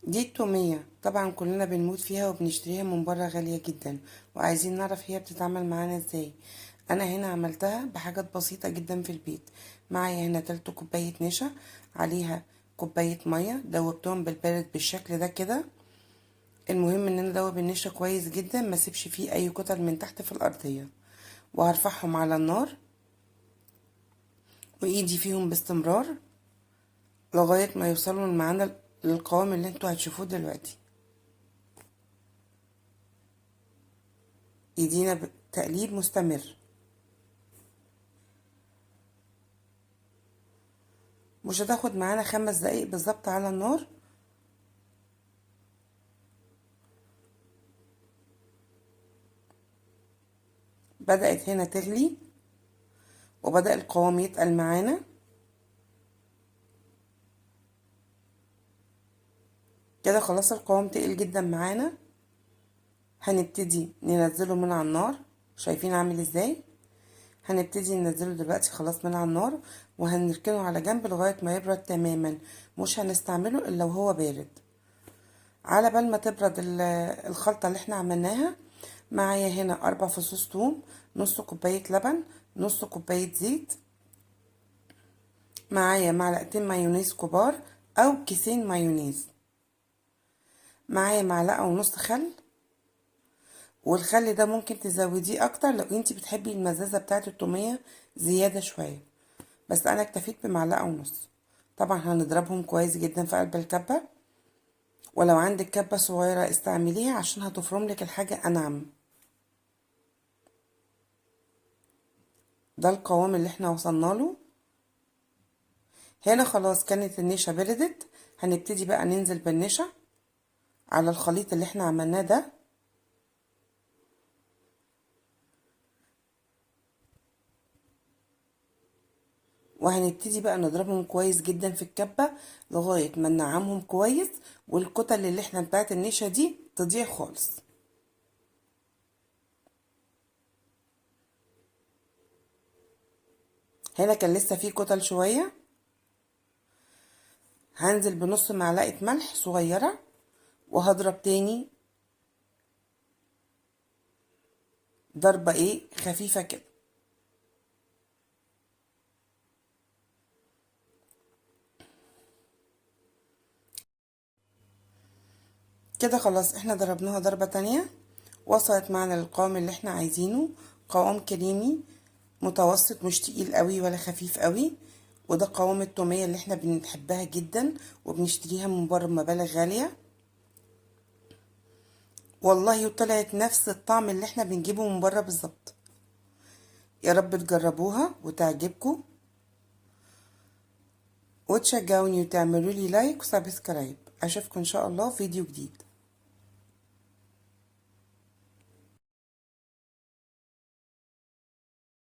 دي التومية طبعا كلنا بنموت فيها وبنشتريها من بره غالية جدا، وعايزين نعرف هي بتتعمل معانا ازاي. انا هنا عملتها بحاجات بسيطة جدا في البيت. معايا هنا تلت كوباية نشا، عليها كوباية مية، دوبتهم بالبارد بالشكل ده كده. المهم ان انا ادوب النشا كويس جدا، ما اسيبش فيه اي كتل من تحت في الارضية، وهرفعهم على النار وايدي فيهم باستمرار لغاية ما يوصلوا معانا للقوام اللي انتوا هتشوفوه دلوقتي. ايدينا بتقليب مستمر. مش هتاخد معانا 5 دقايق بالظبط على النار. بدأت هنا تغلي وبدأ القوام يتقل معانا. كده خلاص القوام تقل جدا معانا. هنبتدي ننزله من على النار. شايفين عامل ازاي؟ هنبتدي ننزله دلوقتي خلاص من على النار، وهنركنه على جنب لغاية ما يبرد تماما. مش هنستعمله الا وهو بارد. على بال ما تبرد الخلطة اللي احنا عملناها، معايا هنا 4 فصوص توم، نص كوباية لبن، نص كوباية زيت، معايا معلقتين مايونيز كبار او كيسين مايونيز، معايا معلقة ونص خل، والخل ده ممكن تزوديه اكتر لو انتي بتحبي المزازة بتاعت التومية زيادة شوية، بس انا اكتفيت بمعلقة ونص. طبعا هنضربهم كويس جدا في قلب الكبة، ولو عندك كبة صغيرة استعمليها عشان هتفرم لك الحاجة انعم. ده القوام اللي احنا وصلنا له. هنا خلاص كانت النشا بردت. هنبتدي بقى ننزل بالنشا على الخليط اللي احنا عملناه ده. وهنبتدي بقى نضربهم كويس جدا في الكبة لغاية ما ننعمهم كويس، والكتل اللي احنا بتاعت النشا دي تضيع خالص. هنا كان لسه فيه كتل شوية. هنزل بنص معلقة ملح صغيرة، وهضرب تاني ضربة خفيفة كده. كده خلاص احنا ضربناها ضربة تانية، وصلت معنا للقوام اللي احنا عايزينه، قوام كريمي متوسط، مش تقيل قوي ولا خفيف قوي. وده قوام التومية اللي احنا بنحبها جدا وبنشتريها من بره بمبالغ غالية. والله وطلعت نفس الطعم اللي احنا بنجيبه من بره بالظبط. يا رب تجربوها وتعجبكم وتشجعوني وتعملوا لي like و subscribe. اشوفكم ان شاء الله في فيديو جديد.